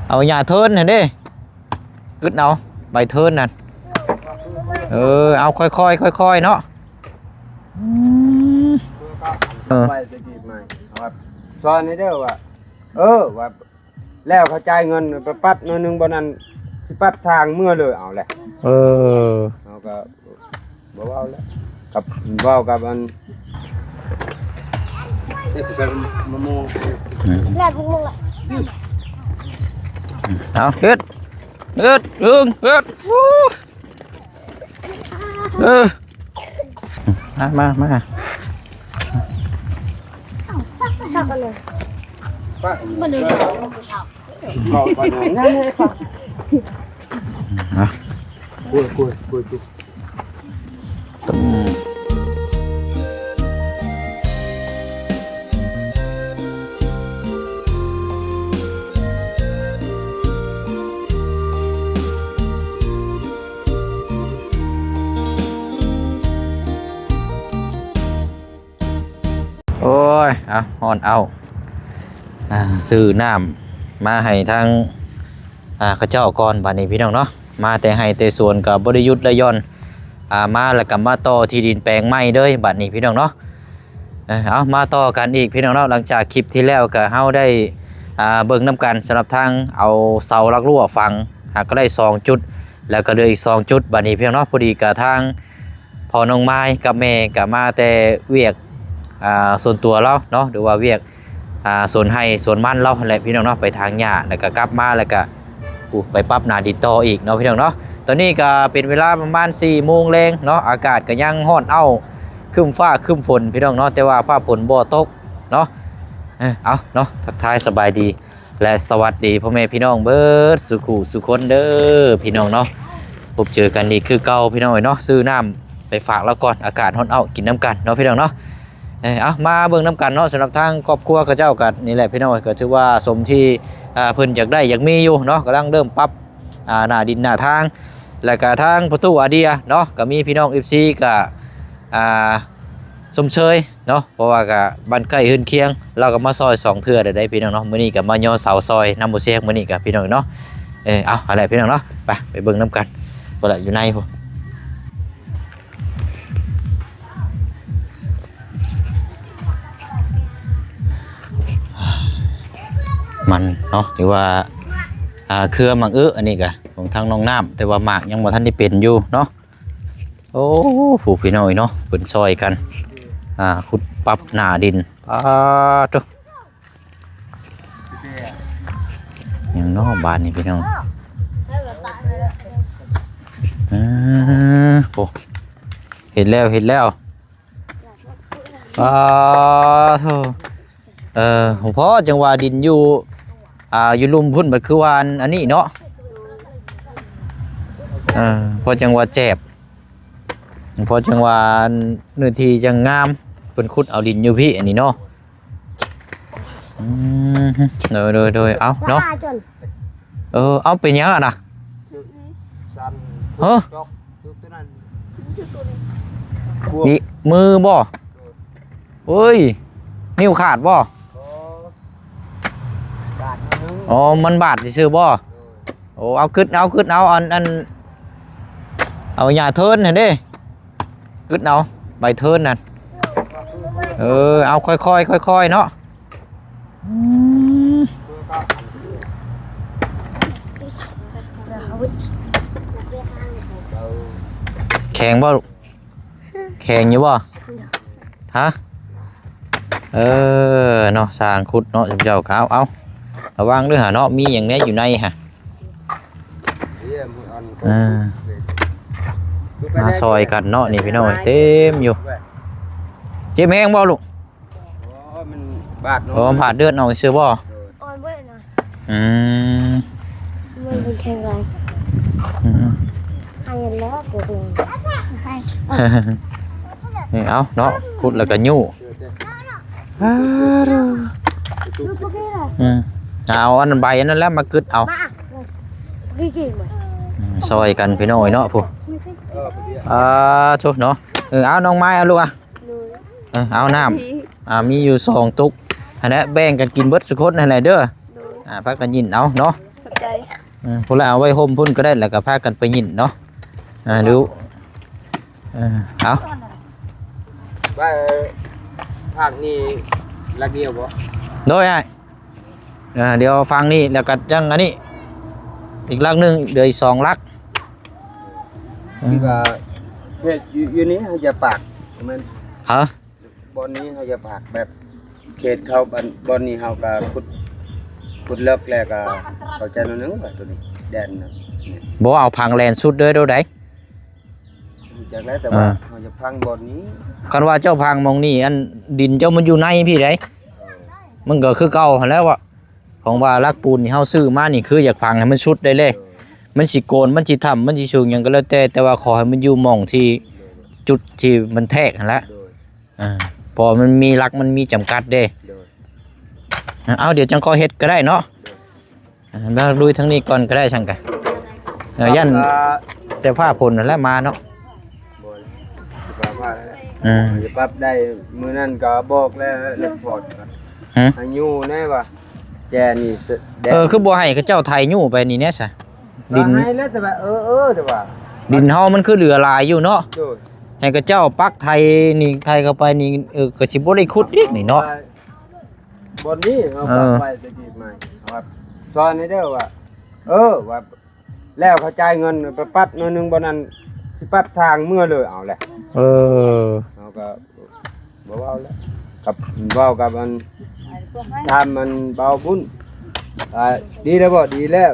ເອົາຫຍ້າເທີນຫັ້ນເດ້ ກຶດເອົາໃບເທີນນັ້ນ. ເອີ ເອົາຄ່ອຍໆ ຄ່ອຍໆເນາະ. ອືມ ເອີ ໄປແຕ່ກີ້ໃໝ່ ວ່າຊອຍນີ້ເດີວ່າ ເອີ ວ່າ ແລ້ວເຂົາຈ່າຍເງິນໄປປັບໜ້ອຍໜຶ່ງ ບໍ່ນັ້ນຊິປັບທາງເມືອເລີຍ. ເອົາແຫຼະ ເອີ ເຮົາກໍບໍ່ເວົ້າແລ້ວ ກັບເວົ້າກັບອັນ ອືມ ແລ້ວພວກມຶງລະ ເອົາ ເຮັດ ເຮັດ ເອີ ເຮັດ ໂອ້ ເອີ ມາ ມາ ມາ ຊັກກັນເລີຍ ມາເລີຍ ເອົາ ໂອ້ຍ ໂອ້ຍ ໂອ້ຍ ໂອ້ຍ. ໂອ້ຍ ເອົາ ຮ້ອນເອົ້າ ອ່າ ຊື້ນ້ຳມາໃຫ້ທາງ ອ່າ ເຂົາເຈົ້າກ່ອນ ບາດນີ້ພີ່ນ້ອງເນາະ. ມາແຕ່ໄຮ່ແຕ່ສວນກໍບໍ່ໄດ້ຢຸດໄດ້ຢ່ອນ ອ່າ ມາແລ້ວກໍມາຕໍ່ທີ່ດິນແປງໃໝ່ເລີຍ ບາດນີ້ພີ່ນ້ອງເນາະ. ເອີ ເອົາ ມາຕໍ່ກັນອີກພີ່ນ້ອງເນາະ. ຫຼັງຈາກຄລິບທີ່ແລ້ວກໍເຮົາໄດ້ ອ່າ ເບິ່ງນຳກັນ ສຳລັບທາງເອົາເສົາຫຼັກລົ້ວຝັງ ຫາກໍໄດ້ສອງຈຸດ ແລ້ວກໍເຫຼືອອີກສອງຈຸດ ບາດນີ້ພີ່ນ້ອງເນາະ. ພໍດີກໍທາງພໍ່ນ້ອງມາຍກັບແມ່ກໍມາແຕ່ວຽກ ອ່າ ສ່ວນຕົວລາວເນາະ ຫຼືວ່າວຽກ ອ່າ ສວນໄຮ່ສວນມັນລາວຫັ້ນແຫຼະພີ່ນ້ອງເນາະ. ໄປຖາງຫຍ້າ ແລ້ວກໍກັບມາ ແລ້ວກໍ ໂອ້ ໄປປັບໜ້າດິນຕໍ່ອີກເນາະພີ່ນ້ອງເນາະ. ຕອນນີ້ກໍເປັນເວລາປະມານສີ່ໂມງແລງເນາະ ອາກາດກໍຍັງຮ້ອນເອົ້າ ຄຶ້ມຟ້າຄຶ້ມຝົນພີ່ນ້ອງເນາະ ແຕ່ວ່າຟ້າຝົນບໍ່ຕົກເນາະ. ເອີ ເອົາເນາະ ທັກທາຍສະບາຍດີ ແລະ ສະຫວັດດີພໍ່ແມ່ພີ່ນ້ອງເບິດສູ່ຄູ່ສູ່ຄົນເດີພີ່ນ້ອງເນາະ. ພົບເຈີກັນອີກຄືເກົ່າພີ່ນ້ອງເອີຍເນາະ. ຊື້ນ້ຳໄປຝາກລາວກ່ອນ ອາກາດຮ້ອນເອົ້າ ກິນນຳກັນເນາະພີ່ນ້ອງເນາະ. ເອີ ເອົາ ມາເບິ່ງນຳກັນເນາະ. ສຳລັບທາງຄອບຄົວເຂົາເຈົ້າກໍນີ້ແຫຼະພີ່ນ້ອງ ກໍຖືວ່າສົມທີ່ ອ່າ ເພິ່ນຢາກໄດ້ຢາກມີຢູ່ເນາະ ກຳລັງເລີ່ມປັບ ອ່າ ໜ້າດິນໜ້າທາງ ແລ້ວກໍທາງພໍ່ຕູ້ອາເດຍເນາະ ກໍມີພີ່ນ້ອງເອັຟຊີກໍ ອ່າ ຊົມເຊີຍເນາະ ເພາະວ່າກໍບ້ານໃກ້ເຮືອນຄຽງ ລາວກໍມາຊ່ອຍສອງເທື່ອແລ້ວເດ້ພີ່ນ້ອງເນາະ. ມື້ນີ້ກໍມາຍໍເສົາຊ່ອຍນຳບໍ່ແຊງ ມື້ນີ້ກໍພີ່ນ້ອງເນາະ. ເອີ ເອົາ ຫັ້ນແຫຼະພີ່ນ້ອງເນາະ ໄປ ໄປເບິ່ງນຳກັນ ພຸ້ນລະ ຢູ່ໃນພຸ້ນ. ມັນເນາະ ຫຼືວ່າ ອ່າ ເຄືອໝາກອຶ ອັນນີ້ກະຂອງທາງນ້ອງນ້ຳ ແຕ່ວ່າໝາກຍັງບໍ່ທັນໄດ້ເປັນຢູ່ເນາະ. ໂອ້ ຜູ້ພີ່ນ້ອງເນາະ ເພິ່ນຊ່ອຍກັນ ອ່າ ຂຸດປັບໜ້າດິນ. ປາໂທ້ ຫຍັງເນາະບາດນີ້ພີ່ນ້ອງ. ເອີ ໂອ້ ເຫັນແລ້ວ ເຫັນແລ້ວ. ປາໂທ້ ເອີ ພໍຈັງວ່າດິນຢູ່ ອ່າ ຢູ່ລຸ່ມພຸ້ນ ບັດຄືວ່າອັນ ອັນນີ້ເນາະ. ເອີ ພໍຈັງວ່າແຈບ ພໍຈັ່ງວ່າເນື້ອທີ່ຈັ່ງງາມ ເພິ່ນຂຸດເອົາດິນຢູ່ພີ້ ອັນນີ້ເນາະ. ອືມ ໂດຍ ໂດຍ ໂດຍ ເອົາເນາະ. ເອີ ເອົາ ເປັນຫຍັງຫັ້ນນະ? ເອີ ນີ້ມືບໍ່? ໂອ້ຍ ນິ້ວຂາດບໍ່? ອໍ ມັນບາດຊື່ໆບໍ່? ໂອ້ ເອົາ ກຶດເອົາ ກຶດເອົາ ອັນ ອັນ ເອົາຫຍ້າເທີນຫັ້ນເດ້ ກຶດເອົາໃບເທີນນັ້ນ. ເອີ ເອົາ ຄ່ອຍໆ ຄ່ອຍໆເນາະ. ອືມ ແຂງບໍ່ລູກ? ແຂງຢູ່ບໍ່? ຮະ? ເອີ ເນາະ ຊ່າງຂຸດເນາະ ເຈົ້າກໍເອົາ ເອົາ ລະວັງເດີຫາເນາະ ມີຫຍັງແດ່ຢູ່ໃນຫະ. ເອີ ມາຊ່ອຍກັນເນາະ ນີ້ພີ່ນ້ອງເອີຍ ເຕັມຢູ່. ເຈັບແຮງບໍ່ລູກ? ອໍ ມັນບາດເນາະ. ອໍ ມັນບາດເລືອດອອກຊື່ບໍ່? ອ່ອນເບິດນະ. ອືມ ມັນເປັນແຂງແຮງ. ອືມ ໃຫ້ແລ້ວ ກົກລົງ ໃຫ້ ນີ້ ເອົາເນາະ ຂຸດແລ້ວກໍຍູ້. ອືມ ເອົາອັນໃບອັນນັ້ນແຫຼະມາກຶດເອົາ. ອືມ ຊ່ອຍກັນພີ່ນ້ອງເອີຍເນາະ ຜູ້ ອ່າ ໂທ້ເນາະ. ເອີ ເອົານ້ອງໄມ້ເອົາລູກ ອ່ະ ເອີ ເອົານ້ຳ ອ່າ ມີຢູ່ສອງຕຸກຫັ້ນແຫຼະ ແບ່ງກັນກິນເບິດສູ່ຄົນຫັ້ນແຫຼະເດີ. ອ່າ ພາກັນຍິນເອົາເນາະ. ຂອບໃຈ ເອີ ພຸ້ນລະ ເອົາໄວ້ຮົ່ມພຸ້ນກໍໄດ້ ແລ້ວກໍພາກັນໄປຫຍິນເນາະ. ອ່າ ດູ ເອີ ເອົາ ວ່າ ພາກນີ້ຫຼັກດຽວບໍ່? ໂດຍອ້າຍ ອ່າ ດຽວຟັງນີ້ ແລ້ວກໍຍັງອັນນີ້ ອີກຫຼັກໜຶ່ງ ເຫຼືອອີກສອງຫຼັກ. ທີ່ວ່າເຂດຢູ່ ຢູ່ນີ້ເຮົາຈະປາກ ແມ່ນ ຮະ? ບ່ອນນີ້ເຮົາຈະປາກແບບເຂດເຂົາ ບ່ອນ ບ່ອນນີ້ເຮົາກໍຂຸດ ຂຸດເລິກແລ້ວກໍເຂົ້າໃຈໜ້ອຍໜຶ່ງວ່າໂຕນີ້ແດນນະ. ບໍ່ ເອົາພັງແລນສຸດເດີ ໂດໃດ? ຮູ້ຈັກແລ້ວ ແຕ່ວ່າ ອ່າ ເຮົາຈະພັງບ່ອນນີ້. ຄັນວ່າເຈົ້າພັງໝ່ອງນີ້ ອັນດິນເຈົ້າມັນຢູ່ໃນພີ້ໃດ ມັນກໍຄືເກົ່າຫັ້ນແຫຼະວະ. ຂອງວ່າຫຼັກປູນທີ່ເຮົາຊື້ມານີ້ ຄືຢາກຝັງໃຫ້ມັນສຸດໄດ້ເລີຍ. ໂດຍ ມັນຊິໂກນ ມັນຊິຖ້ຳ ມັນຊິສູງຫຍັງກໍແລ້ວແຕ່ ແຕ່ວ່າຂໍໃຫ້ມັນຢູ່ໝ່ອງທີ່ ໂດຍ ຈຸດທີ່ມັນແທກຫັ້ນລະ. ໂດຍ ອ່າ ເພາະມັນມີຫຼັກ ມັນມີຈຳກັດເດ້. ໂດຍ ເອົາ ດຽວຈັ່ງຄ່ອຍເຮັດກໍໄດ້ເນາະ. ໂດຍ ອ່າ ມາລຸຍທາງນີ້ກ່ອນກໍໄດ້ຊັ້ນກະ. ເອີ ຢ້ານ ອ່າ ແຕ່ຟ້າຝົນຫັ້ນແຫຼະມາເນາະ. ບໍ່ແລ້ວ ຊິປາບພາດແລ້ວ ອືມ ຊິປັບໄດ້. ມື້ນັ້ນກໍບອກແລ້ວ ເລິກພອດ ຫື ໃຫ້ຍູ້ແນ່ວ່າ ແຈນີ້ ເອີ ຄືບໍ່ໃຫ້ເຂົາເຈົ້າໄຖຍູ້ໄປນີ້ແນ່ຊະ? ດິນ ກໍໃຫ້ແລ້ວ ແຕ່ວ່າ ເອີ ເອີ ແຕ່ວ່າ ດິນເຮົາມັນຄືເຫຼືອຫຼາຍຢູ່ເນາະ. ໂດຍ ໃຫ້ເຂົາເຈົ້າປັກໄຖນີ້ ໄຖເຂົ້າໄປນີ້ ເອີ ກໍຊິບໍ່ໄດ້ຂຸດອີກນີ້ເນາະ. ບ່ອນນີ້ເຮົາ ເອີ ປັບໄວ້ແຕ່ກີ້ໃໝ່ ເຮົາວ່າ ສອນໃຫ້ເດີວ່າ ເອີ ວ່າ ແລ້ວເຂົາຈ່າຍເງິນໄປປັບໜ້ອຍໜຶ່ງ ບໍ່ນັ້ນຊິປັບທາງເມືອເລີຍ. ເອົາແຫຼະ ເອີ ເຮົາກໍບໍ່ເວົ້າແລ້ວ ກັບເວົ້າກັບອັນ ຖາມອັນເບົາບຸນ ອ່າ ດີແລ້ວບໍ່? ດີແລ້ວ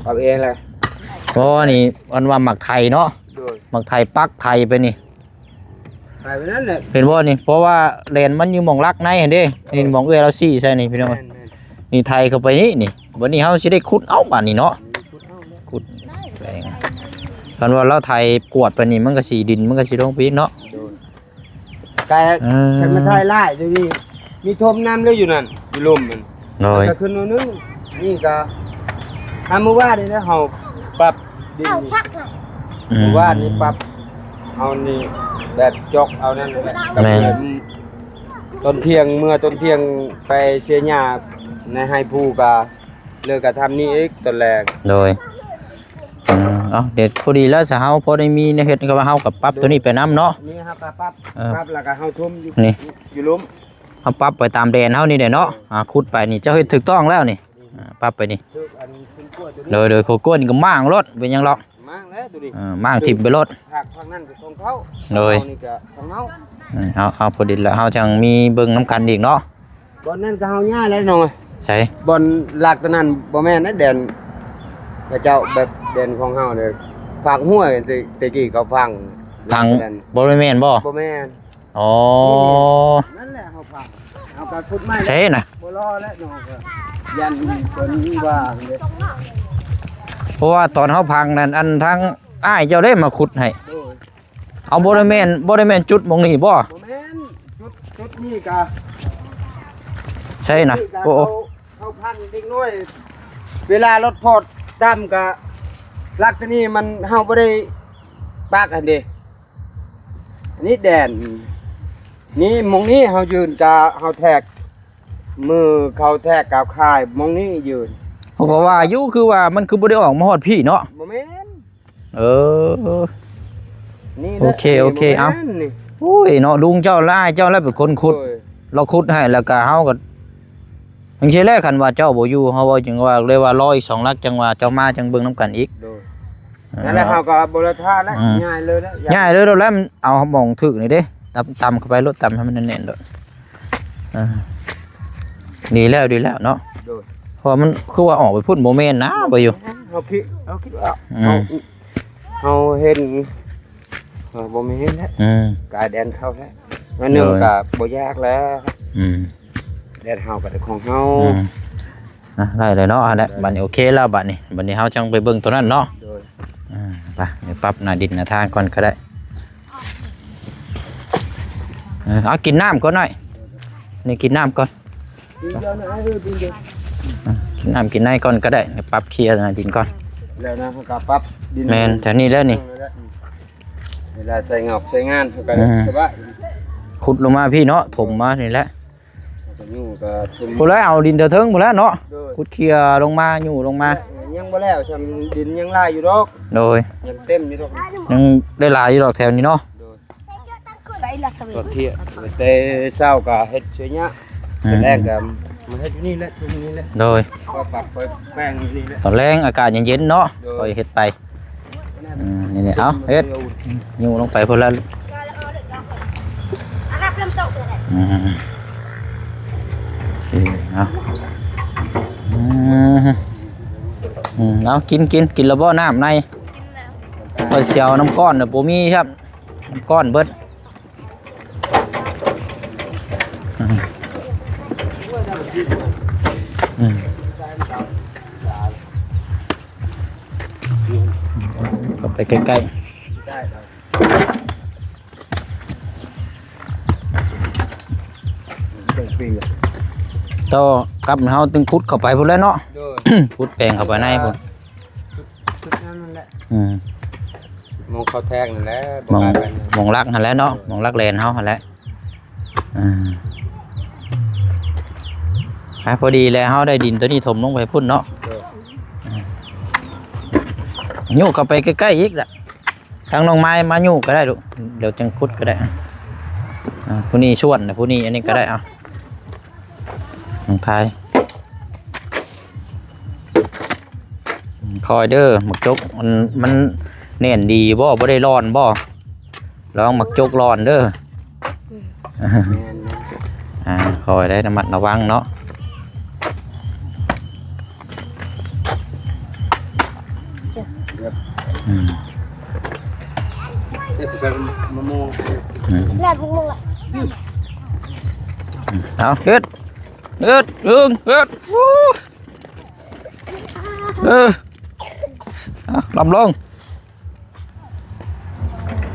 ເອົາເອງແຫຼະ. ບໍ່ ນີ້ ອັນວ່າໝາກໄຖເນາະ. ໂດຍ ໝາກໄຖປັກໄຖໄປນີ້ ໄປໄປນັ້ນແຫຼະ ເຫັນບໍ່ນີ້? ເພາະວ່າແລນມັນຢູ່ໝ່ອງຫຼັກໃນຫັ້ນເດ້. ເອີ ນີ້ໝ່ອງເອື້ອຍລາວຊີ້ໃສ່ນີ້ພີ່ນ້ອງ. ແມ່ນໆ ນີ້ໄຖເຂົ້າໄປນີ້ ນີ້ ບັດນີ້ເຮົາຊິໄດ້ຂຸດເອົາບາດນີ້ເນາະ. ຂຸດເອົາແຫຼະ ຂຸດແປງ ຄັນວ່າລາວໄຖກວດໄປນີ້ ມັນກໍຊິ ດິນມັນກໍຊິລົງໄປອີກເນາະ. ໂດຍ ກະ ເອີ ຄັນມັນໄຖຫຼາຍຢູ່ນີ້ ມີຖົມນ້ຳເລີຍຢູ່ນັ້ນ ຢູ່ລຸ່ມມັນ. ໂດຍ ກໍຂຶ້ນໜ້ອຍໜຶ່ງ. ນີ້ກໍ ອ່າ ມື້ວານນີ້ນະ ເຮົາປັບດິນ ເອົາຊັກນະ ອືມ ມື້ວານນີ້ປັບ ເອົານີ້ແບບຈົກເອົານັ້ນແຫຼະ. ແມ່ນ ຕອນທ່ຽງ ເມື່ອຕອນທ່ຽງໄປເສຍຫຍ້າໃນໄຮ່ພູກະ ເລີຍກະທຳນີ້ອີກຕອນແລງ. ໂດຍ ເອີ ເອົາ ເດັດພໍດີແລ້ວ ສະເຮົາພໍໄດ້ມີແນວເຮັດ ກໍວ່າເຮົາກໍປັບໂຕນີ້ໄປນຳເນາະ. ນີ້ເຮົາກໍປັບ ເອີ ປັບແລ້ວກໍເຮົາຖົມຢູ່ ນີ້ ຢູ່ລຸ່ມ ເຮົາປັບໄປຕາມແດນເຮົານີ້ແຫຼະເນາະ. ອ່າ ຂຸດໄປນີ້ ເຈົ້າເຮັດຖືກຕ້ອງແລ້ວນີ້. ອ່າ ປັບໄປນີ້ ຖືກອັນ ໂດຍ ໂດຍ ໂຄກວນກໍມ້າງໂລດ ເປັນຫຍັງດອກ. ມ້າງແລ້ວໂຕນີ້ ເອີ ມ້າງຖິ້ມໄປໂລດ. ພາກ ພາກນັ້ນກໍຂອງເຂົາ ໂດຍ ເຮົານີ້ກໍຂອງເຮົາ. ອືມ ເອົາ ເອົາ ພໍດີແລ້ວ ເຮົາຈັ່ງມີເບິ່ງນຳກັນອີກເນາະ. ບ່ອນນັ້ນກໍເຮົາຍ້າຍແລ້ວນ້ອງເອີຍ. ໃສ? ບ່ອນຫຼັກຕົວນັ້ນບໍ່ແມ່ນນະ ແດນເຂົາເຈົ້າ ແບບແດນຂອງເຮົາເດ້. ພາກຫ້ວຍ ແຕ່ ແຕ່ກີ້ເຂົາຝັງ ຝັງ ຫຼັກຕົວນັ້ນ ບໍ່ແມ່ນບໍ່? ບໍ່ແມ່ນ. ອໍ ນັ້ນແຫຼະເຮົາຝັງ ເຮົາກໍຂຸດໃໝ່ ໃສນະ? ບໍ່ລໍແລ້ວນ້ອງເອີຍ ຢ້ານເພິ່ນວ່າເດ້. ເພາະວ່າຕອນເຮົາຝັງນັ້ນ ອັນທາງອ້າຍເຈົ້າເດ້ມາຂຸດໃຫ້. ໂດຍ ເອົາ ບໍ່ໄດ້ແມ່ນ ບໍ່ໄດ້ແມ່ນຈຸດໝ່ອງນີ້ບໍ່? ບໍ່ແມ່ນ ຈຸດ ຈຸດນີ້ກະ ໃສນະ? ນີ້ກະ ໂອ້ ເຂົາ ເຂົາພັນເດັກນ້ອຍ ເວລາລົດພອດດຳກະ ຫຼັກຕົວນີ້ມັນ ເຮົາບໍ່ໄດ້ປັກຫັ້ນເດ້. ອັນນີ້ແດນ ນີ້ໝ່ອງນີ້ເຮົາຢືນກະ ເຮົາແທກ ມືເຂົາແທກກະຂາຍໝ່ອງນີ້ຢືນ. ເຂົາກໍວ່າຢູ່ ຄືວ່າມັນຄືບໍ່ໄດ້ອອກມາຮອດພີ້ເນາະ? ບໍ່ແມ່ນ. ເອີ ນີ້ແຫຼະ ໂອເຄ ນີ້ ໂອເຄ ນີ້ ເອົາ ໂອ້ຍເນາະ ລຸງເຈົ້າລະ ອ້າຍເຈົ້າລະເປັນຄົນຂຸດ. ໂດຍ ລາວຂຸດໃຫ້ ແລ້ວກະເຮົາກໍ ຈັ່ງຊີ້ແຫຼະ ຄັນວ່າເຈົ້າບໍ່ຢູ່ ເຮົາເວົ້າຈັ່ງວ່າ ເລີຍວ່າລໍອີກສອງຫຼັກ ຈັ່ງວ່າເຈົ້າມາ ຈັ່ງເບິ່ງນຳກັນອີກ. ໂດຍ ເອີ ນັ້ນແຫຼະ ເຮົາກໍບໍ່ໄດ້ຖ້າແລ້ວ ອືມ ຍ້າຍເລີຍແຫຼະ ຍ້າຍເລີຍໂລດແຫຼະ. ເອົາໝ່ອງຖືກນີ້ເດ້ ຕຳ ຕຳເຂົ້າໄປໂລດ ຕຳໃຫ້ມັນແໜ້ນໆໂລດ. ອ່າ ດີແລ້ວ ດີແລ້ວເນາະ. ໂດຍ ເພາະວ່າມັນຄືວ່າອອກໄປພຸ້ນ ບໍ່ແມ່ນນະ ບໍ່ຢູ່ ເຮົາຄິດ ເຮົາຄິດວ່າ ອືມ ເຮົາ ເຮົາເຫັນ ເອີ ບໍ່ແມ່ນແຫຼະ ອືມ ກາຍແດນເຂົາແຫຼະ. ອັນໜຶ່ງ ໂດຍ ກໍບໍ່ຍາກແລ້ວ ອືມ ແດນເຮົາກໍໄດ້ຂອງເຮົາ ອືມ ອ່ະ ໄດ້ເລີຍເນາະ. ອັນນັ້ນ ໄດ້ ບັດນີ້ໂອເຄແລ້ວ ບັດນີ້ ບັດນີ້ເຮົາຈັ່ງໄປເບິ່ງໂຕນັ້ນເນາະ. ໂດຍ ອ່າ ໄປ ນີ້ປັບໜ້າດິນໜ້າທາງກ່ອນກໍໄດ້. ເອີ ເອົາ ກິນນ້ຳກ່ອນໜ້ອຍ ນີ້ກິນນ້ຳກ່ອນ ກິນນ້ຳກິນໃນກ່ອນກໍໄດ້ ປັບເຄຍໜ້າດິນກ່ອນ. ແລ້ວນະ ເຮົາກໍປັບດິນ ແມ່ນ ແຖວນີ້ແຫຼະນີ້ ເວລາໃສ່ງອກໃສ່ງານເຮົາກໍ ອືມ ສະບາຍ ຂຸດລົງມາພີ້ເນາະ ຖົມມານີ້ແຫຼະ. ຢູ່ກໍ ພຸ້ນແຫຼະ ເອົາດິນແຖວເທິງພຸ້ນແຫຼະເນາະ ໂດຍ ຂຸດເຄຍລົງມາ ຍູ້ລົງມາ ຍັງບໍ່ແລ້ວ ຊ່ຳດິນຍັງຫຼາຍຢູ່ດອກ ໂດຍ ຍັງເຕັມຢູ່ດອກ ຍັງໄດ້ຫຼາຍຢູ່ດອກແຖວນີ້ເນາະ ໂດຍ ຕອນທ່ຽງ ແຕ່ເຊົ້າກໍເຮັດຊ່ວຍຍາ ອືມ ຕອນແລງກໍມາເຮັດຢູ່ນີ້ແຫຼະ ຢູ່ນີ້ແຫຼະ ໂດຍ ກໍປັບໄປແປງຢູ່ນີ້ແຫຼະ ຕອນແລງອາກາດເຢັນໆເນາະ ໂດຍ ຄ່ອຍເຮັດໄປ ອືມ ນີ້ໆ ເອົາເຮັດ ຍູ້ລົງໄປພຸ້ນລະ ອືມ ເອົາ ອືມ ເອົາ ກິນ ກິນ ກິນແລ້ວບໍ່ນ້ຳໃນ ຂ້ອຍຊິເອົານ້ຳກ້ອນນະ ບໍ່ມີຄັບ ນ້ຳກ້ອນເບິດ ອືມ ອືມ ເຂົ້າໄປໃກ້ໆ ຕໍ່ກັບເຮົາຈຶ່ງຂຸດເຂົ້າໄປພຸ້ນແຫຼະເນາະ ໂດຍ ຂຸດແປງເຂົ້າໄປໃນພຸ້ນ ຈຸດນັ້ນແຫຼະ ອືມ ໝ່ອງເຂົ້າແທງນັ້ນແຫຼະ ໝ່ອງ ໝ່ອງຫຼັກຫັ້ນແຫຼະເນາະ ໝ່ອງຫຼັກແລນເຮົາຫັ້ນແຫຼະ ອ່າ ອ່າ ພໍດີແລ້ວ ເຮົາໄດ້ດິນໂຕນີ້ຖົມລົງໄປພຸ້ນເນາະ ເອີ ໂຍກເຂົ້າໄປໃກ້ໆອີກລະ ທາງນ້ອງໄມ້ມາໂຍກກໍໄດ້ລູກ ດຽວຈັ່ງຂຸດກໍໄດ້ ອ່າ ຜູ້ນີ້ຊວນ ຜູ້ນີ້ອັນນີ້ກໍໄດ້ ເອົາ ນ້ອງໄທ ຄ່ອຍເດີ ໝາກຈົກ ມັນ ມັນແໜ້ນດີຢູ່ບໍ່? ບໍ່ໄດ້ລ່ອນບໍ່? ລອງໝາກຈົກລ່ອນເດີ. ອືມ ແມ່ນໆ ອ່າ ຄ່ອຍໄດ້ ລະມັດລະວັງເນາະ. ອືມ ເຮັດແບບມະມ່ວງ ອືມ ແລ້ວພວກມຶງລະ ອືມ ເອົາ ເຮັດ ເຮັດ ເອີ ເຮັດ ໂອ້ ເອີ ເອົາ ລຳລົງ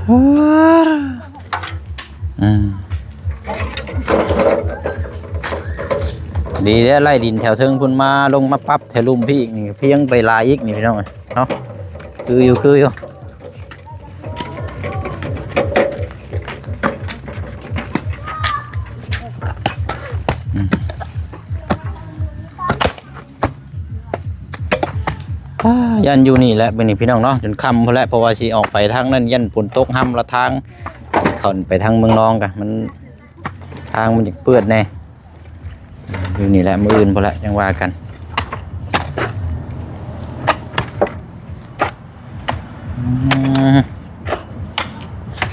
ເອີ ອືມ ດີແລ້ວ ໄລ່ດິນແຖວເທິງພຸ້ນມາ ລົງມາປັບແຖວລຸ່ມພີ້ອີກ ນີ້ພຽງໄປຫຼາຍອີກນີ້ ພີ່ນ້ອງເອີຍ ເນາະ ຄືຢູ່ ຄືຢູ່. ອືມ ອ່າ ຢ້ານຢູ່ນີ້ແຫຼະ ມື້ນີ້ພີ່ນ້ອງເນາະ ຈົນຄ່ຳພຸ້ນແຫຼະ ເພາະວ່າຊິອອກໄປທາງນັ້ນ ຢ້ານຝົນຕົກຮ່ຳລະທາງ ເຂົ້າໄປທາງເມືອງນອງກະ ມັນ ທາງມັນຈະເປື້ອນແດ່. ຢູ່ນີ້ແຫຼະ ມື້ອື່ນພຸ້ນແຫຼະ ຈັ່ງວ່າກັນ. ອືມ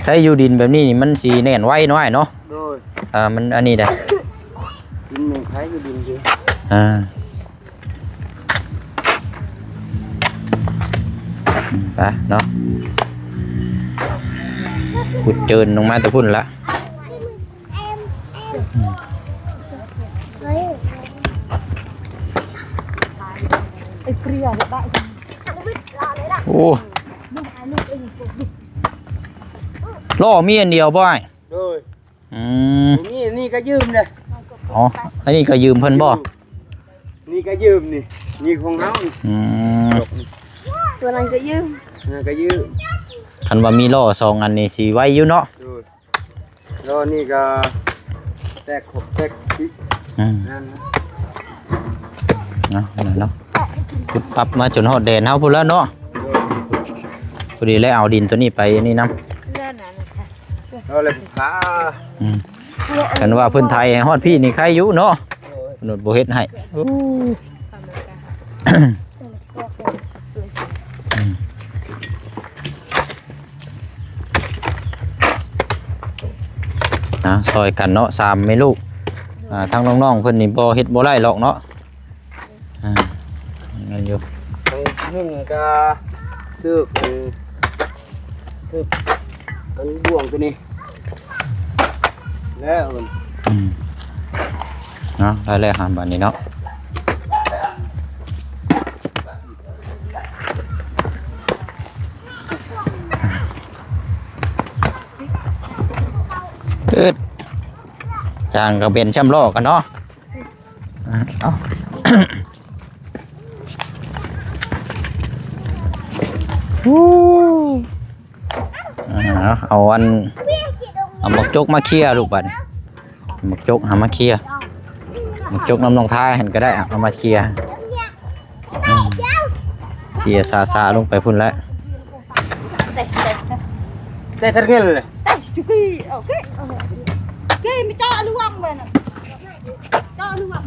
ໃຊ້ຢູ່ດິນແບບນີ້ນີ້ ມັນຊິແໜ້ນໄວໜ້ອຍເນາະ. ໂດຍ ເອີ ມັນອັນນີ້ເດ້ ດິນແມ່ນໃຊ້ຢູ່ດິນຢູ່ ອ່າ ໄປເນາະ ຂຸດເຈີນລົງມາແຕ່ພຸ້ນລະ. ໂອ້ ລໍ້ມີອັນດຽວບໍ່ອ້າຍ? ໂດຍ ອືມ ບໍ່ມີ ອັນນີ້ກໍຢືມເດ້. ອໍ ອັນນີ້ກໍຢືມເພິ່ນບໍ່? ນີ້ກໍຢືມນີ້ ນີ້ຂອງເຮົານີ້. ອືມ ຕົວນັ້ນກໍຢືມ ນັ້ນກໍຢືມ. ຄັນວ່າມີລໍ້ສອງອັນນີ້ຊິໄວຢູ່ເນາະ. ໂດຍ ລໍ້ນີ້ກໍແຕກ ແຕກອີກ. ອືມ ນັ້ນນະ ເນາະ ນັ້ນເນາະ ຂຸດປັບມາຈົນຮອດແດນເຮົາພຸ້ນແລ້ວເນາະ. ໂດຍ ພໍດີແລ້ວ ເອົາດິນຕົວນີ້ໄປນີ້ນຳ. ເອົາແລ້ວພາ ອືມ ຄັນວ່າເພິ່ນໄຖໃຫ້ຮອດພີ້ນີ້ໄຄຢູ່ເນາະ. ໂດຍ ເພິ່ນບໍ່ເຮັດໃຫ້. ໂອ້ ອືມ ອ່າ ຊ່ອຍກັນເນາະ ສາມແມ່ລູກ. ອ່າ ທາງນ້ອງໆເພິ່ນນີ້ບໍ່ເຮັດບໍ່ໄດ້ຫຼອກເນາະ. ອ່າ ແມ່ນຢູ່ ທາງໜຶ່ງກໍຖືກ ອັນ ຖືກອັນບ່ວງຕົວນີ້ແລ້ວ. ອືມ ເນາະ ໄດ້ແລ້ວຫາບາດນີ້ເນາະ. ອືດ ຈ້າງກໍເປັນຊ່ຳລໍ້ກັນເນາະ. ອ່າ ເອົາ ອູ້ ອ່າ ເອົາອັນ ເອົາໝາກຈົກມາເຄຍລູກ ບາດນີ້ ໝາກຈົກຫາມາເຄຍ. ຈົກນຳນ້ອງທາຫັ້ນກໍໄດ້ ເອົາມາເຄຍ ເຄຍສາໆລົງໄປພຸ້ນແຫຼະ. ໄດ້ທັງເງິນເລີຍ ໄດ້ຈຸກີ ໂອເຄ ໂອເຄ ມີເຈາະລວງເບິ່ງ ເຈາະລວງ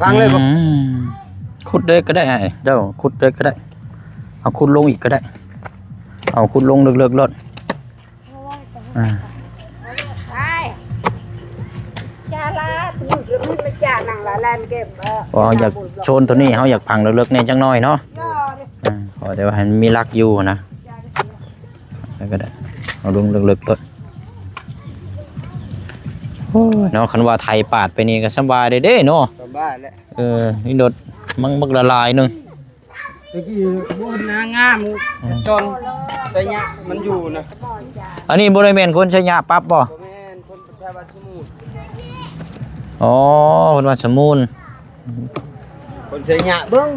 ພັງເລີຍບໍ່? ອືມ ຂຸດເລີຍກໍໄດ້ອ້າຍ ເຈົ້າ ຂຸດເລີຍກໍໄດ້ ເອົາຂຸດລົງອີກກໍໄດ້ ເອົາຂຸດລົງເລິກໆໂລດ. ອ່າ ເຮົາຢາກໂຊນໂຕນີ້ ເຮົາຢາກຝັງເລິກໆແດ່ຈັກໜ້ອຍເນາະ ອ່າ ຂໍແຕ່ວ່າໃຫ້ມັນມີຫຼັກຢູ່ນະ ແລ້ວກໍໄດ້ ເອົາລົງເລິກໆໂລດ. ໂອ້ຍເນາະ ຄັນວ່າໄຖປາດໄປນີ້ກໍສະບາຍເດ້ເນາະ ສະບາຍແຫຼະ ເອີ ນີ້ໂດດມັນບັກລະລາຍໜຶ່ງ. ຕະກີ້ບໍ່ເຫັນນາງາມ ອືມ ຕອນໄຊຍະມັນຢູ່ນະ. ອັນນີ້ບໍ່ໄດ້ແມ່ນຄົນໄຊຍະປັບບໍ່? ບໍ່ແມ່ນ ຄົນແຖວບ້ານສະໝູນ. ອໍ ຄົນບ້ານສະໝູນ ຄົນໄຊຍະເບິ່ງ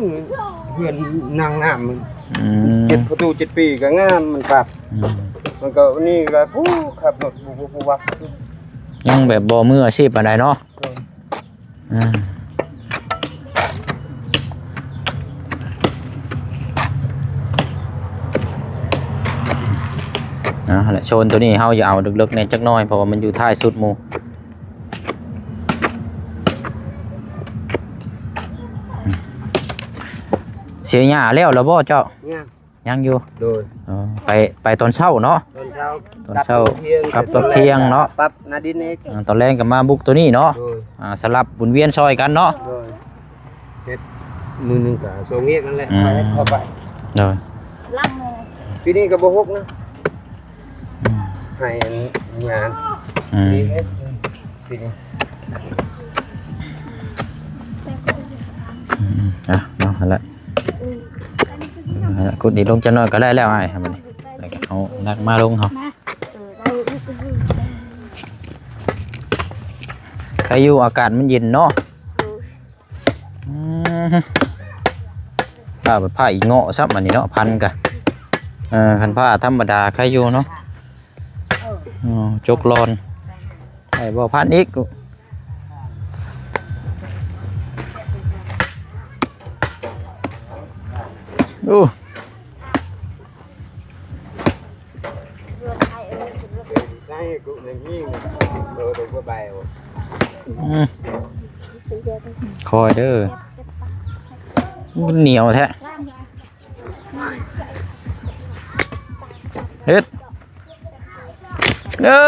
ເຮືອນນາງງາມມັນ ອືມ ເຈັດປະຕູເຈັດປີກໍງາມ ມັນປັບ ອືມ ມັນກໍນີ້ກໍຜູ້ຂັບລົດ ຜູ້ ຜູ້ ຜູ້ວັກ ຍັງແບບບໍ່ມືອາຊີບປານໃດເນາະ. ອ່າ ເອົາລະ ໂຊນໂຕນີ້ເຮົາຈະເອົາເລິກໆແດ່ຈັກໜ້ອຍ ເພາະວ່າມັນຢູ່ທ້າຍສຸດໝູ່. ເສຍຫຍ້າແລ້ວລະບໍ່ເຈົ້າ? ຍັງ. ຍັງຢູ່ ໂດຍ ເອີ ໄປ ໄປຕອນເຊົ້າເນາະ ຕອນເຊົ້າ ຕອນເຊົ້າ ກັບຕອນທ່ຽງເນາະ ປັບໜ້າດິນອີກ ອ່າ ຕອນແລງກໍມາບຸກໂຕນີ້ເນາະ ໂດຍ ອ່າ ສະຫຼັບໝູນວຽນຊ່ອຍກັນເນາະ ໂດຍ ເຮັດມື້ໜຶ່ງກໍສອງວຽກນັ້ນແຫຼະ ອືມ ເຂົ້າໄປ ໂດຍ ປີນີ້ກໍບໍ່ຫົກນະ ອືມ ໃຫ້ອັນງານ ອືມ ປີນີ້ເຮັດ ປີນີ້ ອືມ ອ່ະ ເນາະ ຫັ້ນແຫຼະ ຂຸດນີ້ລົງຈັກໜ້ອຍກໍໄດ້ແລ້ວອ້າຍ ບັດນີ້ ແລ້ວກໍເອົາຫຼັກມາລົງເຮົາ ໃຄຢູ່ອາກາດມັນເຢັນເນາະ ອືມ ຜ້າ ຜ້າອີເງາະຊ້ຳ ອັນນີ້ເນາະ ພັນກະ ເອີ ຄັນຜ້າທຳມະດາໃຄຢູ່ເນາະ ເອີ ຈົກລອນ ໄດ້ບໍ່ ພັນອີກ ໂອ້ ອືມ ຄ່ອຍເດີ ມັນໜຽວແທ້ ເຮັດ ເອີ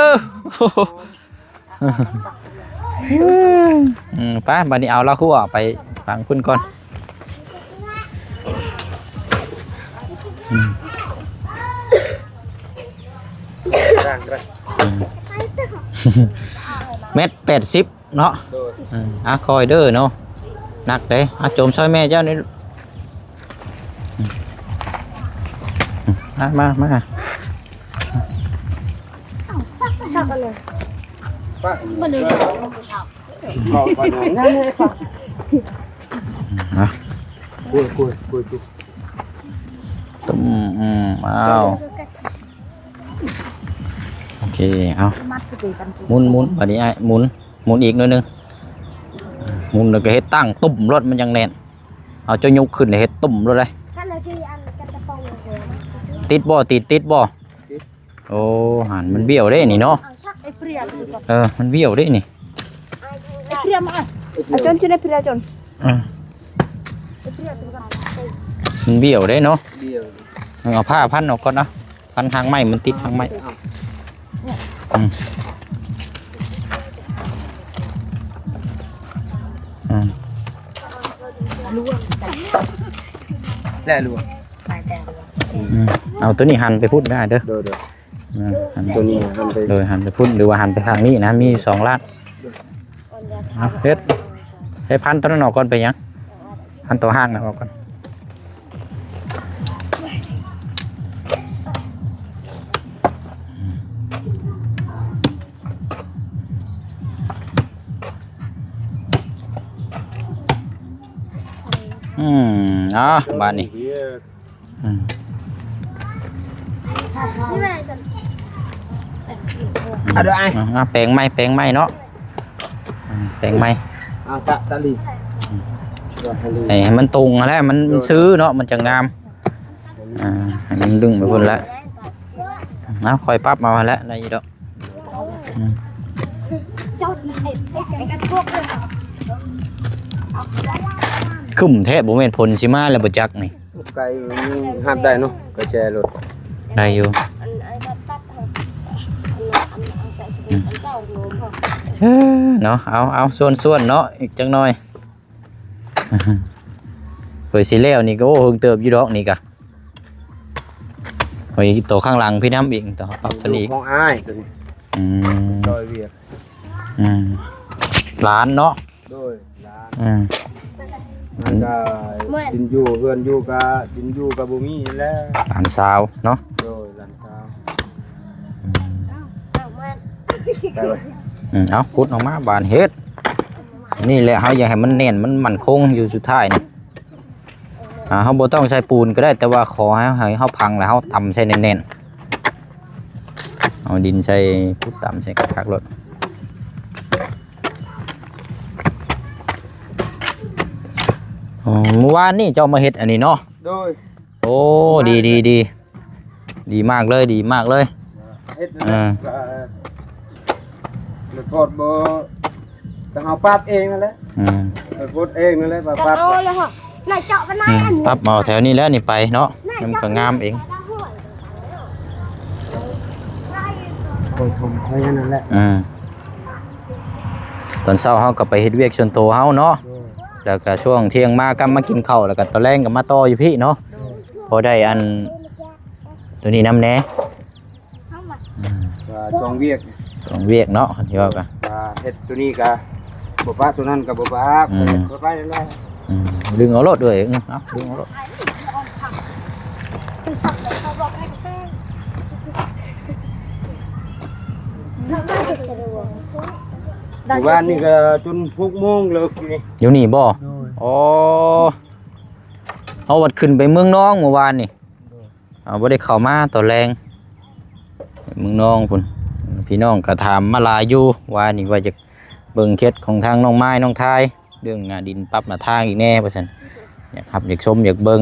ອືມ ໄປ ບັດນີ້ເອົາລາວຫົວໄປຝັ່ງພຸ້ນກ່ອນ ອືມ ແມັດແປດສິບເນາະ ໂດຍ ອືມ ອ່ະ ຄ່ອຍເດີເນາະ ໜັກເດ້ ອ່ະ ໂຈມຊ່ອຍແມ່ເຈົ້ານີ້ ອືມ ມາ ມາ ມາ ອ່ະ ກຸຍ ກຸຍ ກຸຍ ກຸຍ ຕຸ້ມ ອືມ ອ້າວ ໂອເຄ ເອົາ ໝຸນ ໝຸນ ບັດນີ້ອ້າຍ ໝຸນ ໝຸນອີກໜ້ອຍໜຶ່ງ ໝຸນແລ້ວກໍເຮັດຕັ້ງຕຸ້ມໂລດ ມັນຈັ່ງແໜ້ນ ເອົາ ເຈົ້າຍົກຂຶ້ນແລ້ວເຮັດຕຸ້ມໂລດເລີຍ ຕິດບໍ່ ຕິດ ຕິດບໍ່? ໂອ້ ຫັ້ນມັນບ້ຽວເດ້ນີ້ເນາະ ເອີ ມັນບ້ຽວເດ້ນີ້ ເອີ ມັນບ້ຽວເດ້ເນາະ ເອົາຜ້າພັນອອກກ່ອນເນາະ ພັນຫາງໄມ້ ມັນຕິດຫາງໄມ້ ອືມ ອືມ ແລ້ວລວງ ອືມ ເອົາໂຕນີ້ຫັນໄປພຸ້ນໄດ້ເດີ ໂດຍ ໂດຍ ອືມ ຫັນ ໂຕນີ້ຫັນໄປ ໂດຍ ຫັນໄປພຸ້ນ ຫຼືວ່າຫັນໄປທາງນີ້ນະ ມີສອງລາດ ເອົາ ເຮັດ ໃຫ້ພັນໂຕນັ້ນອອກກ່ອນ ໄປຫຍັງ ພັນໂຕຮາກນັ້ນອອກກ່ອນ ອືມ ເອົາ ບາດນີ້ ອືມ ເອົາເດີອ້າຍ ເອົາ ເອົາ ແປງໃໝ່ ແປງໃໝ່ເນາະ ແປງໃໝ່ ອາຕະຕະລີ ອືມ ຕະລີ ໃຫ້ ໃຫ້ມັນຕົງຫັ້ນແຫຼະ ມັນ ໂດຍ ຊື້ເນາະ ມັນຈະງາມ ອ່າ ໃຫ້ມັນດຶງໄປພຸ້ນແຫຼະ ເອົາ ຄ່ອຍປັບເອົາຫັ້ນແຫຼະ ໄດ້ຢູ່ດອກ ອືມ ຄຶ້ມແທ້ ບໍ່ແມ່ນຝົນຊິມາແລ້ວບໍ່ຈັກນີ້ ໄກ ຮັບໄດ້ເນາະ ກະແຈລົດ ໄດ້ຢູ່ ອືມ ເອີ ເນາະ ເອົາ ເອົາ ຊວນໆ ເນາະ ອີກຈັກໜ່ອຍ ເພື່ອຊິແລ້ວນີ້ກະ ໂອ້ ເຫິງເຕີບຢູ່ດອກນີ້ກະ ໂອ້ຍ ໂຕຂ້າງຫຼັງພີ້ນຳອີກ ໂຕປັບໂຕນີ້ ຂອງອ້າຍໂຕນີ້ ອືມ ຊ່ອຍວຽກ ອືມ ຫຼານເນາະ ໂດຍ ຫຼານ ອືມ ມັນກະ ດິນຢູ່ ເຮືອນຢູ່ກະ ດິນຢູ່ກະບໍ່ມີຫັ້ນແຫຼະ ຫຼານສາວເນາະ ໂດຍ ຫຼານສາວ ອືມ ໄປເວີຍ ອືມ ເອົາ ຂຸດອອກມາບາດ ເຮັດ ນີ້ແຫຼະ ເຮົາຢາກໃຫ້ມັນແໜ້ນ ມັນໝັ້ນຄົງຢູ່ສຸດທ້າຍນີ້ ອ່າ ເຮົາບໍ່ຕ້ອງໃສ່ປູນກໍໄດ້ ແຕ່ວ່າຂໍໃຫ້ ໃຫ້ເຮົາຝັງແລ້ວເຮົາຕຳໃສ່ແໜ້ນໆ ເອົາດິນໃສ່ ຂຸດຕຳໃສ່ຄັກໆໂລດ ອໍ ມື້ວານນີ້ເຈົ້າມາເຮັດອັນນີ້ເນາະ ໂດຍ ໂອ້ ດີໆໆ ດີມາກເລີຍ ດີມາກເລີຍ ເຮັດ ເອີ ແລ້ວກໍບໍ່ ກະເຮົາປັບເອງນັ້ນແຫຼະ ອືມ ເຮັດເອງນັ້ນແຫຼະ ປັບ ປັບ ເອົາແລ້ວເຮົາ ນາຍເຈາະມານາຍ ອືມ ອັນ ປັບເອົາແຖວນີ້ແຫຼະນີ້ໄປເນາະ ມັນກະງາມເອງ ຄ່ອຍຖົມຄ່ອຍອັນນັ້ນແຫຼະ ອືມ ຕອນເຊົ້າເຮົາກະໄປເຮັດວຽກສ່ວນໂຕເຮົາເນາະ ໂດຍ ແລ້ວກະຊ່ວງທ່ຽງມາກັບມາກິນເຂົ້າ ແລ້ວກະຕອນແລງກະມາຕໍ່ຢູ່ພີ້ເນາະ ໂດຍ ພໍໄດ້ອັນ ໂຕນີ້ນຳແດ່ ເຮົາວ່າ ອືມ ວ່າຊ່ວງວຽກ ຊ່ວງວຽກເນາະ ຄັນຊິເວົ້າກະ ວ່າເຮັດໂຕນີ້ກະບໍ່ປະ ໂຕນັ້ນກະບໍ່ປະ ອືມ ຄ່ອຍໄປນັ້ນແຫຼະ ອືມ ດຶງເອົາໂລດເອີຍ ອືມ ເອົາ ດຶງເອົາໂລດ ມື້ວານນີ້ກະຈົນຫົກໂມງເລີກຢູ່ນີ້ ຢູ່ນີ້ບໍ່? ໂດຍ ໂອ້ ເຮົາວັດຂຶ້ນໄປເມືອງນອງມື້ວານນີ້ ໂດຍ ເຮົາບໍ່ໄດ້ເຂົ້າມາຕອນແລງ ເມືອງນອງພຸ້ນ ພີ່ນ້ອງກະຖາມມາຫຼາຍຢູ່ ວ່ານີ້ວ່າຢາກເບິ່ງເຂດຂອງທາງນ້ອງມາຍ ນ້ອງທາຍ ເລື່ອງໜ້າດິນປັບໜ້າທາງອີກແດ່ວ່າຊັ້ນ ຢາກຮັບ ຢາກຊົມ ຢາກເບິ່ງ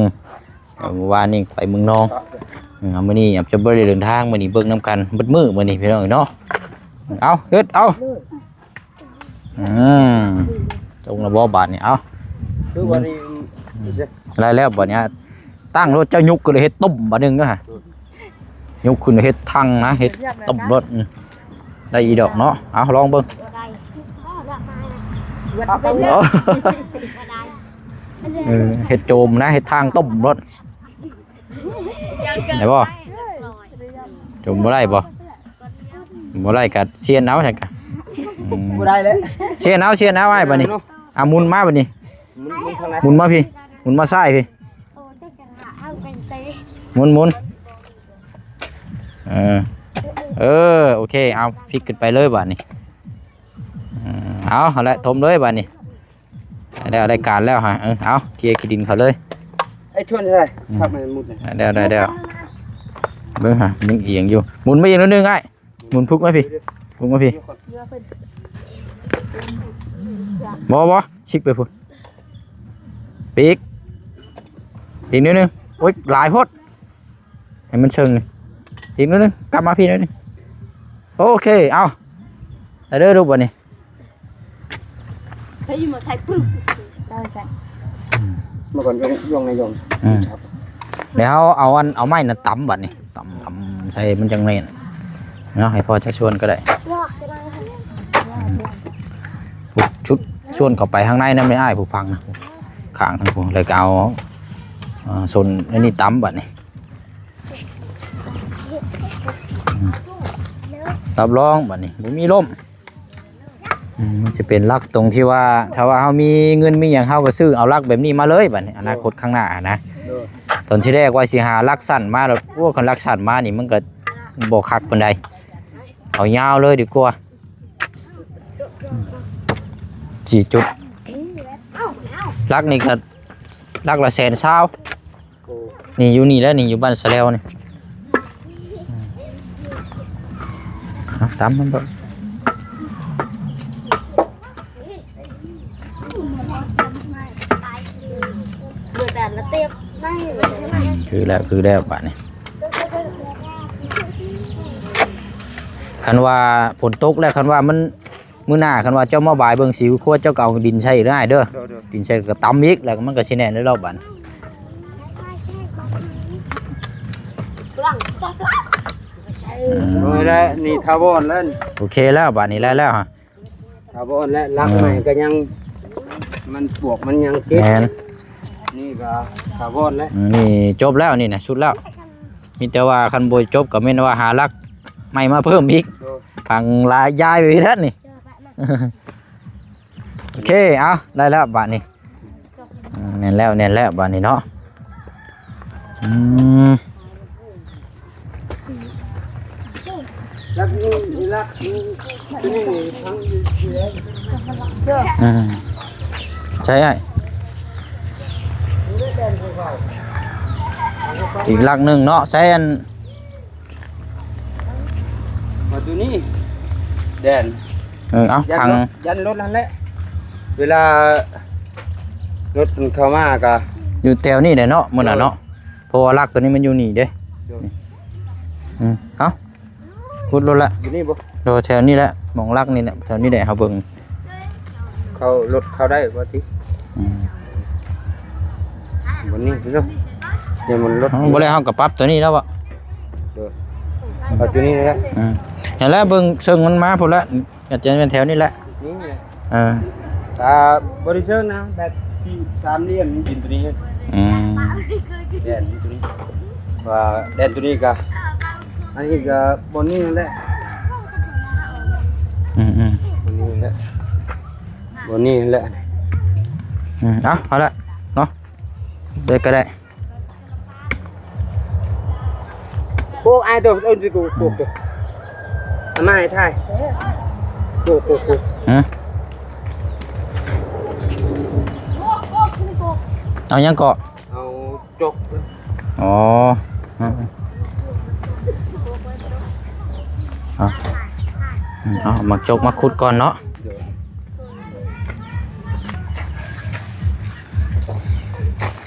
ເອີ ວານນີ້ໄປເມືອງນອງ ເອີ ມື້ນີ້ອາດຈະບໍ່ໄດ້ເດີນທາງ ມື້ນີ້ເບິ່ງນຳກັນເບິດມື້ມື້ນີ້ພີ່ນ້ອງເນາະ ເອົາ ເຮັດ ເອົາ ອືມ ຕົງລະບໍ່ບາດນີ້ ເອົາ ຄືວ່ານີ້ ອືມ ໄດ້ແລ້ວບາດນີ້ ຕັ້ງໂລດ ເຈົ້າຍົກຂຶ້ນເຮັດຕົ້ມບາດໜຶ່ງເດີ ຍົກຂຶ້ນເຮັດທັງນະ ເຮັດຕົ້ມໂລດ ອືມ ໄດ້ອີ່ດອກເນາະ ເອົາ ລອງເບິ່ງ ເອີ ເຮັດໂຈມນະ ເຮັດທາງຕົ້ມໂລດ ໄດ້ບໍ່? ໂຈມບໍ່ໄດ້ບໍ່? ບໍ່ໄດ້ກະຊຽນເອົາຊັ້ນກະ ອືມ ບໍ່ໄດ້ເລີຍ ຊຽນເອົາ ຊຽນເອົາ ອ້າຍ ບາດນີ້ ເອົາ ໝູນມາບາດນີ້ ໝູນ ໝູນທາງໃດ? ໝູນມາພີ້ ໝູນມາຊ້າຍພີ້ ໝູນ ໝູນ ເອີ ເອີ ໂອເຄ ເອົາ ພິກຂຶ້ນໄປເລີຍບາດນີ້ ອືມ ເອົາ ຫັ້ນແຫຼະ ຖົມເລີຍບາດນີ້ ໄດ້ແລ້ວ ໄດ້ການແລ້ວຫະ ເອີ ເອົາ ເຄຍຂີ້ດິນເຂົາເລີຍ ໄອ້ຊວນເທົ່າໃດ? ອືມ ຄັກແມ່ນໝຸດ ໄດ້ແລ້ວ ໄດ້ແລ້ວ ເບິ່ງຫະ ຍັງອຽງຢູ່ ໝູນມາອີກໜ້ອຍໜຶ່ງອ້າຍ ໝູນພຸກມາພີ້ ພຸກມາພີ້ ບໍ່ ບໍ່ ຊິກໄປພຸ້ນ ປີກ ອີກໜ້ອຍໜຶ່ງ ໂອ້ຍ ຫຼາຍໂພດ ໃຫ້ມັນເຊິ່ງ ອີກໜ້ອຍໜຶ່ງ ກັບມາພີ້ໜ້ອຍໜຶ່ງ ໂອເຄ ເອົາ ໄດ້ເດີລູກບາດນີ້ ໃສ່ມາໃສ່ປຶບ ໄດ້ໃສ່ ເມື່ອກ່ອນຍົງ ຍົງໃນຍົງ ອືມ ແລ້ວເຮົາເອົາອັນ ເອົາໄມ້ນັ້ນຕຳບາດນີ້ ຕຳ ຕຳໃສ່ມັນຈັ່ງແໜ້ນເນາະ ໃຫ້ພໍ່ຈັກສ່ວນກໍໄດ້ ອືມ ຊຸດສ່ວນເຂົ້າໄປທາງໃນນຳແມ່ອ້າຍຜູ້ຟັງນະ ຂ້າງທາງພຸ້ນ ແລ້ວກໍເອົາ ເອີ ສົ້ນອັນນີ້ຕຳບາດນີ້ ອືມ ຮັບຮອງບາດນີ້ ບໍ່ມີລົ້ມ ອືມ ມັນຈະເປັນຫຼັກຕົງທີ່ວ່າ ຖ້າວ່າເຮົາມີເງິນມີຫຍັງ ເຮົາກໍຊື້ເອົາຫຼັກແບບນີ້ມາເລີຍບາດນີ້ ອະນາຄົດຂ້າງໜ້ານະ ໂດຍ ຕອນທີແລກວ່າຊິຫາຫຼັກສັ້ນມາ ໂອ້ ຄັນຫຼັກສັ້ນມານີ້ມັນກໍບໍ່ຄັກປານໃດ ເອົາຍາວເລີຍດີກວ່າ ສີ່ຈຸດ ຫຼັກນີ້ກໍຫຼັກລະແສນຊາວ ໂອ້ ນີ້ຢູ່ນີ້ແຫຼະ ນີ້ຢູ່ບ້ານສະແລວນີ້ ເອົາ ຕຳມັນໂລດ ຄືແລ້ວ ຄືແລ້ວບາດນີ້. ຄັນວ່າຝົນຕົກແລ້ວ ຄັນວ່າມັນ ມື້ໜ້າ ຄັນວ່າເຈົ້າມາບາຍເບິ່ງສີຂົວ ເຈົ້າກໍເອົາດິນໃສ່ເດີອ້າຍເດີ. ໂດຍໆ. ດິນໃສ່ກໍຕຳອີກ ແລ້ວມັນກໍຊິແໜ້ນແລ້ວບາດນີ້. ອືມ ໂອ້ຍ ແລ້ວນີ້ຖາວອນແລ້ວ. ໂອເຄແລ້ວ ບາດນີ້ແລ້ວ ແລ້ວ ຖາວອນແລ້ວ. ຫຼັກ ເອີ ໃໝ່ກໍຍັງ ມັນປວກມັນຍັງຕິດ. ແມ່ນ ນີ້ກໍຖາວອນແລ້ວ. ອືມ ນີ້ຈົບແລ້ວ ນີ້ນະ ສຸດແລ້ວ. ມີແຕ່ວ່າຄັນບໍ່ຈົບກໍແມ່ນວ່າຫາຫຼັກໃໝ່ມາເພີ່ມອີກ. ໂດຍ. ພັງຫຼາຍຍ້າຍໄປນັ້ນນີ້. ໂອເຄ ເອົາ ໄດ້ແລ້ວບາດນີ້. ອືມ ແໜ້ນແລ້ວ ແໜ້ນແລ້ວບາດນີ້ເນາະ. ອືມ ລັກນີ້ ລັກນີ້ ນີ້ ທາງນີ້ ອືມ ໃຊ່ອ້າຍ ອີກຫຼັກໜຶ່ງເນາະ ໃຊ້ອັນ ມາຕົວນີ້ ແດນ ເອີ ເອົາ ຍັນລົດ ທາງ ຍັນລົດຫັ້ນແຫຼະ. ເວລາລົດມັນເຂົ້າມາກໍຢູ່ແຖວນີ້ແຫຼະເນາະ ມື້ນັ້ນເນາະ. ໂດຍ. ເພາະວ່າຫຼັກຕົວນີ້ມັນຢູ່ນີ້ເດ້. ໂດຍ. ອືມ ເອົາ ຂຸດລົດລະ ຢູ່ນີ້ບໍ່? ໂດຍ ແຖວນີ້ແຫຼະ ໝ່ອງຫຼັກນີ້ແຫຼະ ແຖວນີ້ແຫຼະ ເຮົາເບິ່ງ ເຂົ້າລົດເຂົ້າໄດ້ບໍ່ຕິ? ອືມ ບ່ອນນີ້ເນາະ ຢ່າມັນລົດ ເຮົາບໍ່ໄດ້ ເຮົາກໍປັບຕົວນີ້ແລ້ວບໍ່? ໂດຍ ປັບຕົວນີ້ແຫຼະ. ອືມ ຫັ້ນແຫຼະ ເບິ່ງເຊິ່ງມັນມາພຸ້ນລະ ອາດຈະແມ່ນແຖວນີ້ແຫຼະ ນີ້ແຫຼະ. ເອີ ອ່າ ບໍ່ໄດ້ເຊີງນະ ແບບສີ່ ສາມຫຼ່ຽມ ມັນກິນຕົວນີ້. ອືມ ແດນຕົວນີ້ ວ່າແດນຕົວນີ້ກະ ອັນນີ້ກະບ່ອນນີ້ນັ້ນແຫຼະ. ອືມໆ ບ່ອນນີ້ແຫຼະ ບ່ອນນີ້ແຫຼະ. ອືມ ເອົາ ເອົາລະເນາະ ເລີຍກໍໄດ້. ໂອ້ ອ້າຍໂຕ ເອີ້ນຊິກູ ໂກ ໂກ ອາມາໃຫ້ຖ່າຍ ໂກ ໂກ ໂກ. ຫື? ເອົາຫຍັງເກາະ? ເອົາຈົກ. ອໍ ເອົາ ເອົາ ເອົາໝາກຈົກມາຂຸດກ່ອນເນາະ.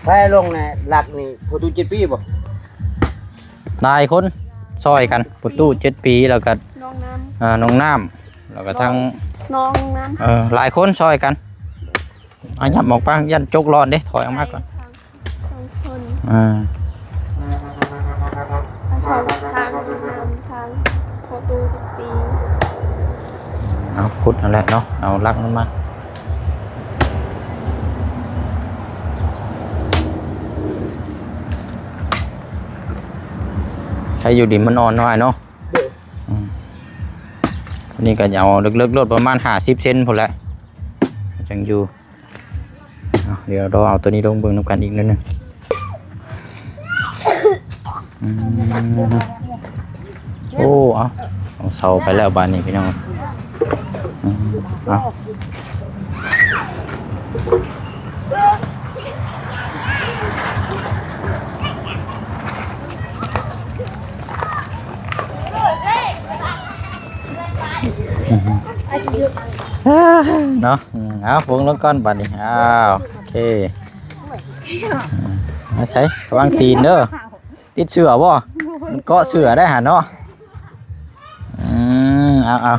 ໃຜລົງໃນຫຼັກນີ້ ພໍ່ຕູ້ເຈັດປີບໍ່? ຫຼາຍຄົນຊ່ອຍກັນ ພໍ່ຕູ້ເຈັດປີ ແລ້ວກໍນ້ອງນ້ຳ ເອີ ນ້ອງນ້ຳ ແລ້ວກໍທັງ ນ້ອງນ້ຳ ເອີ ຫຼາຍຄົນຊ່ອຍກັນ. ອາ ຫຍັບອອກໄປ ຢ້ານຈົກຫຼອນເດ້ ຖອຍອອກມາກ່ອນ. ສອງຄົນ ອ່າ ທາງ ທາງພໍ່ຕູ້ເຈັດປີ. ເອົາ ຂຸດຫັ້ນແຫຼະເນາະ ເອົາຫຼັກມັນມາ. ໃຫ້ຢູ່ດິນມັນອ່ອນໜ້ອຍເນາະ. ໂດຍ. ອືມ ອັນນີ້ກໍເອົາເລິກໆໂລດ ປະມານຫ້າສິບເຊັນພຸ້ນແຫຼະ ຈັ່ງຢູ່. ເອົາ ດຽວລໍເອົາຕົວນີ້ລົງເບິ່ງນຳກັນອີກໜ້ອຍໜຶ່ງ. ອືມ ໂອ້ ເອົາ ເອົາເສົາໄປແລ້ວບາດນີ້ພີ່ນ້ອງ. ອືມ ເອົາ ເນາະ ອືມ ເອົາ ເບິ່ງລົງກ່ອນບາດນີ້. ອ້າວ ໂອເຄ ອືມ ມາໃສ່ ລະວັງຕີນເດີ. ຕິດເສື້ອບໍ່? ມັນເກາະເສື້ອໄດ້ຫັ້ນເນາະ. ອືມ ເອົາ ເອົາ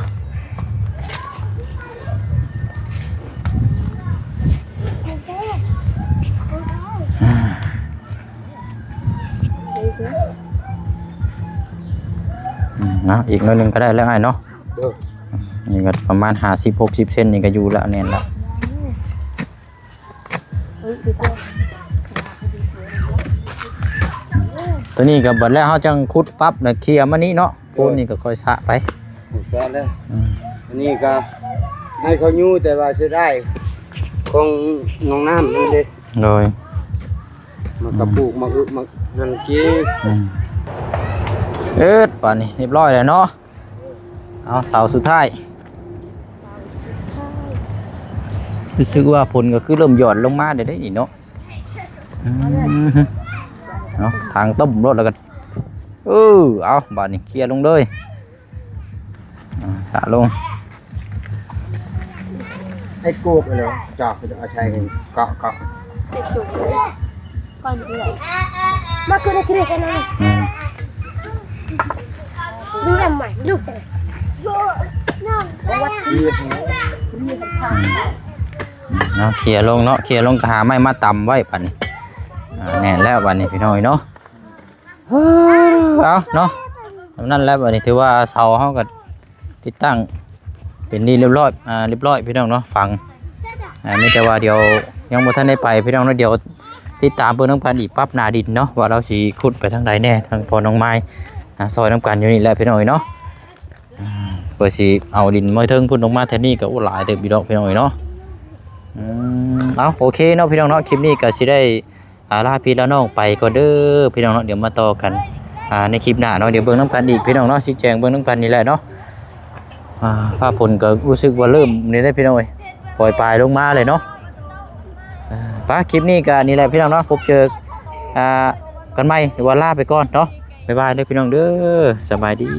ອືມ ເອົາ ອີກໜ້ອຍໜຶ່ງກໍໄດ້ແລ້ວອ້າຍເນາະ. ໂດຍ. ນີ້ກໍປະມານຫ້າສິບ ຫົກສິບເຊັນນີ້ກໍຢູ່ແລ້ວ ແໜ້ນແລ້ວ. ຕົວນີ້ກໍເບິດແລ້ວ ເຮົາຈັ່ງຂຸດປັບ ແລ້ວເຄຍມານີ້ເນາະ. ໂພນນີ້ກໍຄ່ອຍສະໄປ ສະແລ້ວ. ອືມ ອັນນີ້ກໍໃຫ້ເຂົາຢູ່ ແຕ່ວ່າເສຍດາຍຂອງນ້ອງນ້ຳນັ້ນເດ້. ໂດຍ. ມັນກໍ ອືມ ປູກໝາກອຶໝາກນັ້ນກິນ. ອືມ ເອີດ ບາດນີ້ຮຽບຮ້ອຍແລ້ວເນາະ. ເອົາ ເສົາສຸດທ້າຍ ເສົາສຸດທ້າຍ. ຮູ້ສຶກວ່າຝົນກໍຄືເລີ່ມຫຍອດລົງມາແລ້ວເດ້ນີ້ເນາະ. ອືມ ເອົາ ທາງຕົ້ມໂລດ ແລ້ວກໍ ເອີ ເອົາ ບາດນີ້ເຄຍລົງເລີຍ. ອ່າ ສະລົງ. ໃຫ້ໂກກເລີຍ ຈອກເອົາໃສ່ເກາະ ເກາະ ມາຄືນທີ່ນີ້ກັນນະ ອືມ ດູນຳໃໝ່ ລູກ ເນາະ ເຄຍລົງເນາະ ເຄຍລົງກໍຫາໄມ້ມາຕຳໄວ້ບາດນີ້ ອ່າ ແໜ້ນແລ້ວບາດນີ້ພີ່ນ້ອງເອີຍເນາະ ເອີ ເອົາເນາະ ນັ້ນແຫຼະ ບາດນີ້ຖືວ່າເສົາເຮົາກໍຕິດຕັ້ງເປັນທີ່ຮຽບຮ້ອຍ ອ່າ ຮຽບຮ້ອຍພີ່ນ້ອງເນາະ ຝັງ ອ່າ ມີແຕ່ວ່າດຽວຍັງບໍ່ທັນໄດ້ໄປພີ່ນ້ອງເນາະ ດຽວຕິດຕາມເບິ່ງນຳກັນອີກ ປັບໜ້າດິນເນາະ ວ່າລາວຊິຂຸດໄປທາງໃດແດ່ ທາງພໍ່ນ້ອງມາຍ ອ່າ ຊ່ອຍນຳກັນຢູ່ນີ້ແຫຼະພີ່ນ້ອງເອີຍເນາະ ອ່າ ເພື່ອຊິເອົາດິນມາເທິງພຸ້ນ ລົງມາແຖວນີ້ກໍ ໂອ້ ຫຼາຍເຕີບຢູ່ດອກພີ່ນ້ອງເອີຍເນາະ ອືມ ເອົາ ໂອເຄເນາະພີ່ນ້ອງເນາະ ຄລິບນີ້ກໍຊິໄດ້ ອ່າ ລາພີ່ລານ້ອງໄປກ່ອນເດີພີ່ນ້ອງເນາະ ດຽວມາຕໍ່ກັນ ອ່າ ໃນຄລິບໜ້າເນາະ ດຽວເບິ່ງນຳກັນອີກພີ່ນ້ອງເນາະ ຊີ້ແຈງເບິ່ງນຳກັນນີ້ແຫຼະເນາະ ອ່າ ຟ້າຝົນກໍຮູ້ສຶກວ່າເລີ່ມນີ້ເດ້ພີ່ນ້ອງເອີຍ ປ່ອຍປາຍລົງມາເລີຍເນາະ ອ່າ ໄປ ຄລິບນີ້ກໍນີ້ແຫຼະພີ່ນ້ອງເນາະ ພົບເຈີ ອ່າ ກັນໃໝ່ ຫຼືວ່າລາໄປກ່ອນເນາະ ບາຍບາຍເດີພີ່ນ້ອງເດີ ສະບາຍດີ.